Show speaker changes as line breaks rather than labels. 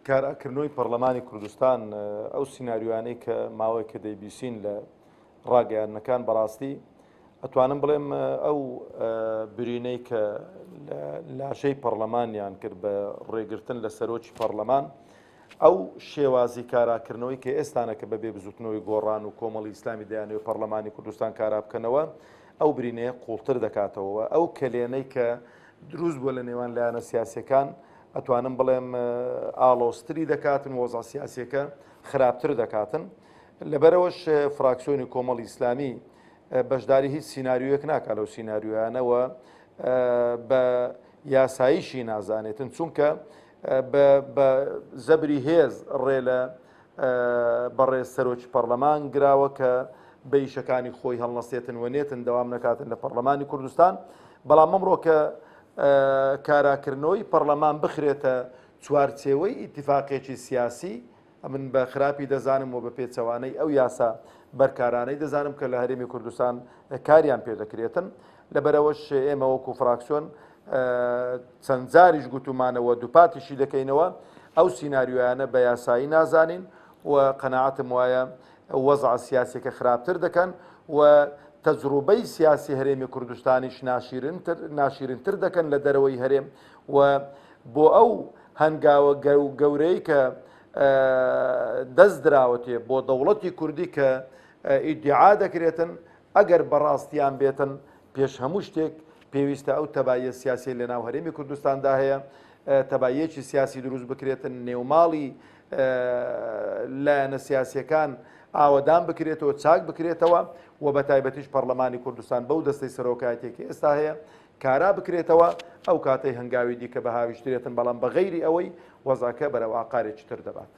کاراکردنەوەی پەڕلەمانی کوردستان، ئەو سیناریۆیانەی کە ماوەیەکە دەیبیسین لە ڕاگەیاندنەکان، بەڕاستی ئەتوانم بڵێم ئەو برینەی کە لە لاشەی پەڕلەمانیان کرد بە ڕێگرتن لە سەرۆکی پەڕلەمان، ئەو شێوازی کاراکردنەوەی کە ئێستانەکە بە بێ بزوتنەوەی گۆڕان و کۆمەڵی ئیسلامی دەیانەوێت پەڕلەمانی کوردستان کارا بکەنەوە، ئەو برینەیە قوڵتر دەکاتەوە. ئەو کەلێنەی کە دروست بووە لە نێوان لایەنە سیاسیەکان ئەتوانم بڵێم ئاڵۆزتری دەکاتن، وەزع سیاسیەکە خراپتر دەکاتن. لەبەرەوەش فراکسیۆنی کۆمەڵی ئیسلامی بەشداری هیچ سیناریۆیەک ناکا لەو سیناریۆیانەوە بە یاساییشی نازانێتن، چونکە بە زەبری هێز ڕێ لە بەڕێز سەرۆکی پەڕلەمان گراوە کە بە ئیشەکانی خۆی هەڵنەسێتن و نێتن دەوام نەکاتن لە پەڕلەمانی کوردستان. بەڵام ئەمڕۆ کە کاراکردنەوەی پەڕلەمان بخرێتە چوارچێوەی ئیتیفاقێکی سیاسی، ئەمن بە خراپی دەزانم و بە پێچەوانەی ئەو یاسا بەرکارانەی دەزانم کە لە هەرێمی کوردستان کاریان پێ دەکرێتن. لەبەرئەوەش ئێمە وەکو فراکسیۆن چەند جاریش گوتومانەوە دووپاتیشی دەکەینەوە ئەو سیناریۆیانە بە یاسایی نازانین و قەناعەتم وایە وەزع سیاسیەکە خراپتر دەکەن و تەجروبەی سیاسی هەرێمی کوردستانیش ناشیرنتر ناشیرنتر دەکەن لە دەرەوەی هەرێم و بۆ ئەو هەنگاوە گەورەی کە دەست دراوەتێ بۆ دەوڵەتی کوردی کە ئیدعا دەکرێتن ئەگەر بەڕاستیان بێتن پێش هەموو شتێک پێویستە ئەو تەباییە سیاسیەی لەناو هەرێمی کوردستاندا هەیە تەباییەکی سیاسی دروست بکرێتن، نێوماڵی لایەنە سیاسیەکان ئاوەدان بکرێتەوە، چاک بکرێتەوە و بە تایبەتیش پەڕلەمانی کوردستان بەو دەستەی سەرۆکایەتیەکی ئێستا هەیە کارا بکرێتەوە، ئەو کاتەی هەنگاوی دیکە بەهاویشترێتن، بەڵام بە غەیری ئەوەی وەزعەکە بەرەو ئاقارێکی تر دەبات.